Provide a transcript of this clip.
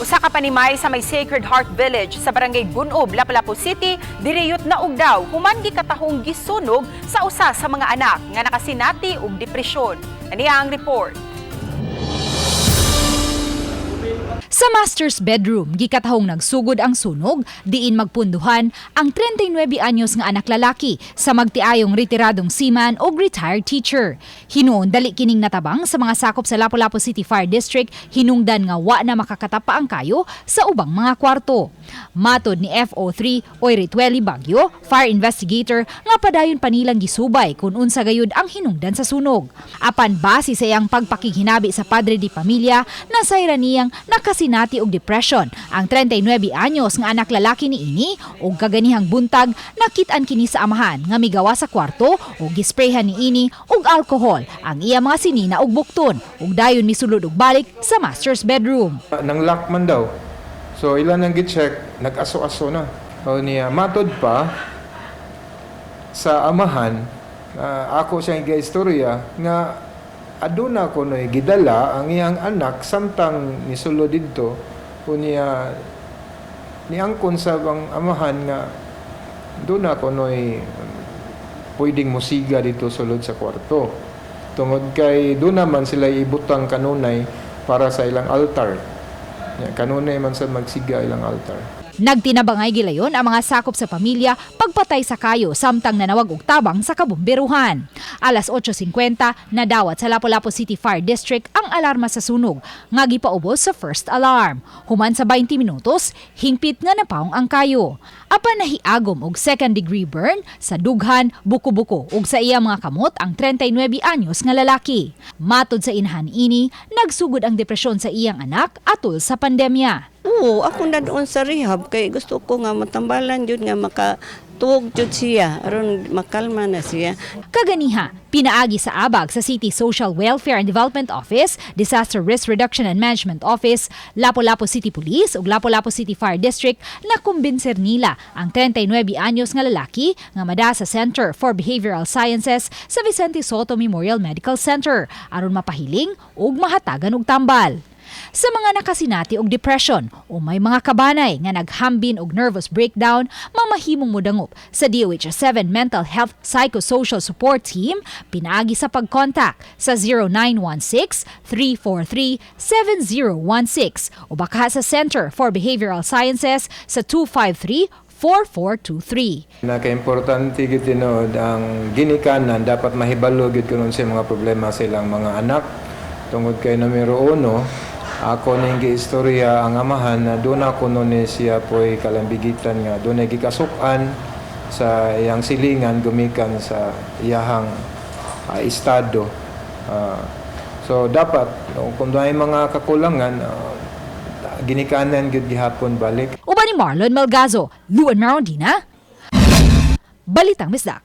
Usa ka panimay sa may Sacred Heart Village sa Barangay Gun-ob, Lapu-Lapu City, diriyot na og daw human gikatahong gisunog sa usa sa mga anak nga nakasinati og depresyon. Aniya ang report. Sa master's bedroom, gikatahong nagsugod ang sunog, diin magpunduhan ang 39 anyos nga anak lalaki sa magtiayong retiradong seaman o retired teacher. Hinuon dali kining natabang sa mga sakop sa Lapu-Lapu City Fire District, hinungdan nga wa na makakatapa ang kayo sa ubang mga kwarto. Matod ni FO3 Oyritueli Bagyo, fire investigator, nga padayon pa nilang gisubay kung unsa gayud ang hinungdan sa sunog. Apan base sa iyang pagpakighinabi sa padre di pamilya, nasayran niyang nakasinati og depression ang 39 anyos nga anak lalaki ni ini, ug kaganihang buntag nakit-an kini sa amahan nga migawa sa kwarto ug gisprayhan ni ini og alcohol ang iya mga sinina ug bukton, ug dayon misulod og balik sa master's bedroom. Nang lock man daw. So ilan ang gi-check, nag-aso-aso na. O niya, matod pa sa amahan, ako siyang istorya nga aduna ko no'y gidala ang iyang anak samtang nisulod didto, unya niangkon sa ang amahan nga duna ko no'y pwedeng musiga dito sulod sa kwarto tungod kay doon naman sila ibutang kanunay para sa ilang altar. Ya, kanunay man sa magsiga ilang altar. Nagtinabangay gilayon ang mga sakop sa pamilya pagpatay sa kayo samtang nanawag og tabang sa kabomberuhan. Alas 8:50 nadawat sa Lapu-Lapu City Fire District ang alarma sa sunog nga gipaubos sa first alarm. Human sa 20 minutos, hingpit nga napaong ang kayo. Apan nahiagom og second degree burn sa dughan, buko-buko ug sa iya mga kamot ang 39 anyos nga lalaki. Matod sa inahan ini, nagsugod ang depresyon sa iyang anak atol sa pandemya. Oo, ako na doon sa rehab kay gusto ko nga matambalan jud nga makatuog jud siya aron makalma na siya. Kaganiha, pinaagi sa abag sa City Social Welfare and Development Office, Disaster Risk Reduction and Management Office, Lapu-Lapu City Police ug Lapu-Lapu City Fire District na kumbinser nila ang 39 anyos nga lalaki nga mada sa Center for Behavioral Sciences sa Vicente Sotto Memorial Medical Center aron mapahiling ug mahatagan og tambal. Sa mga nakasinati og depression o may mga kabanay nga naghambin og nervous breakdown, mamahimong modangop sa DOH 7 Mental Health Psychosocial Support Team pinaagi sa pagkontak sa 0916-343-7016 o baka sa Center for Behavioral Sciences sa 253-4423. Naka-importante gid tinuod ang ginikanan dapat mahibalo gid kunon sa mga problema sa ilang mga anak tungod kay numero uno, ako ning giistorya ang amahan na doon ako nun ni siya po'y kalambigitan nga doon ay gikasukan sa iyang silingan gumikan sa iyahang estado. So dapat no, kung doon ay mga kakulangan, ginikanan gid gihapon balik. Uban ni Marlon Malgazo, Luan Marondina, Balitang Bisdak.